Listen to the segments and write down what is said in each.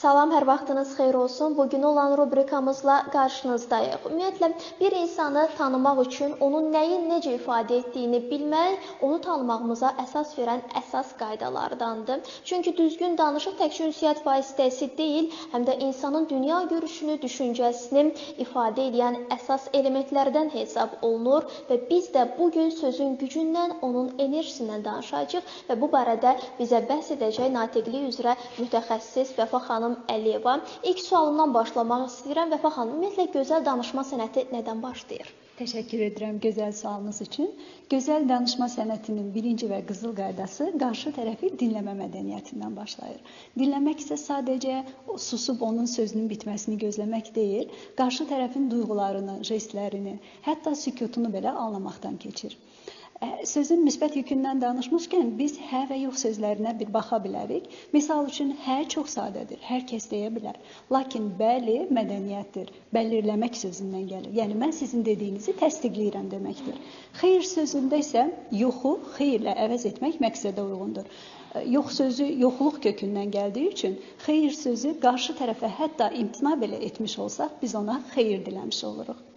Salam, hər vaxtınız xeyir olsun. Bugün olan rubrikamızla qarşınızdayıq. Ümumiyyətlə, bir insanı tanımaq üçün onun nəyi necə ifadə etdiyini bilmək, onu tanımağımıza əsas verən əsas qaydalardandır. Çünki düzgün danışıq təkcə ünsiyyət vasitəsi deyil, həm də insanın dünya görüşünü, düşüncəsini ifadə edən əsas elementlərdən hesab olunur və biz də bugün sözün gücündən, onun enerjisindən danışacağıq və bu barədə bizə bəhs edəcək natiqlik üzrə mütəxəssis Vəfa xanım Əliyeva. İlk sualımdan başlamaq istəyirəm. Vəfa xanım, ümumiyyətlə gözəl danışma sənəti nədən başlayır? Təşəkkür edirəm gözəl sualınız üçün. Gözəl danışma sənətinin birinci və qızıl qaydası qarşı tərəfi dinləmə mədəniyyətindən başlayır. Dinləmək isə sadəcə susub onun sözünün bitməsini gözləmək deyil, qarşı tərəfin duyğularını, jestlərini, hətta sükutunu belə anlamaqdan keçir. Sözün müsbət yükündən danışmışkən biz hə və yox sözlərinə bir baxa bilərik. Misal üçün, hə çox sadədir, hər kəs deyə bilər. Lakin bəli mədəniyyətdir, bəlirləmək sözündən gəlir. Yəni, mən sizin dediyinizi təsdiqləyirəm deməkdir. Xeyir sözündə isə yoxu xeyirlə əvəz etmək məqsədə uyğundur. Yox sözü yoxluq kökündən gəldiyi üçün xeyir sözü qarşı tərəfə hətta imtina belə etmiş olsaq, biz ona xeyir diləmiş oluruq.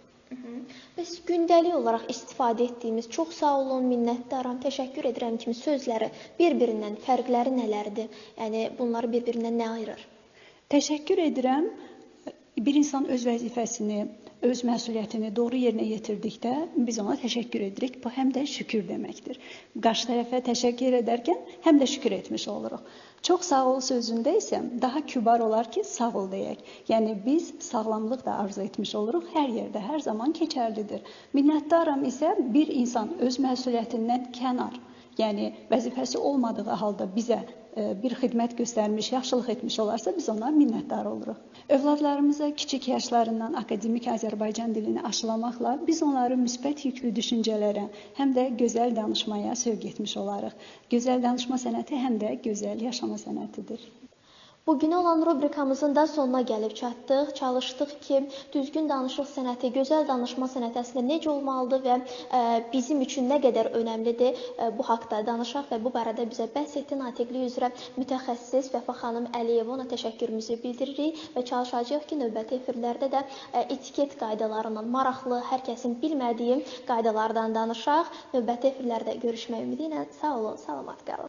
Bəs gündəlik olaraq istifadə etdiyimiz çox sağ olun, minnətdaram, təşəkkür edirəm kimi sözləri bir-birindən fərqləri nələrdir? Yəni, bunları bir-birindən nə ayırır? Təşəkkür edirəm. Bir insan öz vəzifəsini, öz məsuliyyətini doğru yerinə yetirdikdə biz ona təşəkkür edirik. Bu həm də şükür deməkdir. Qarşı tərəfə təşəkkür edərkən həm də şükür etmiş oluruq. Çox sağ ol sözündə isə daha kübar olar ki, sağ ol deyək. Yəni biz sağlamlıq da arzu etmiş oluruq. Hər yerdə, hər zaman keçərlidir. Minnətdaram isə bir insan öz məsuliyyətindən kənar, yəni vəzifəsi olmadığı halda bizə bir xidmət göstərmiş, yaxşılıq etmiş olarsa, biz ona minnətdar oluruq. Övladlarımıza kiçik yaşlarından akademik Azərbaycan dilini aşılamaqla biz onları müsbət yüklü düşüncələrə, həm də gözəl danışmaya sövq etmiş olarıq. Gözəl danışma sənəti həm də gözəl yaşama sənətidir. Bugün olan rubrikamızın da sonuna gəlib çatdıq. Çalışdıq ki, düzgün danışıq sənəti, gözəl danışma sənəti əslində necə olmalıdır və bizim üçün nə qədər önəmlidir bu haqda danışaq və bu barədə bizə bəhs etdi natiqlik üzrə mütəxəssis Vəfa xanım Əliyeva. Ona təşəkkürümüzü bildiririk və çalışacağıq ki, növbəti efirlərdə də etiket qaydalarından, maraqlı, hər kəsin bilmədiyi qaydalardan danışaq. Növbəti efirlərdə görüşmək ümidi ilə sağ olun, salamat qalın.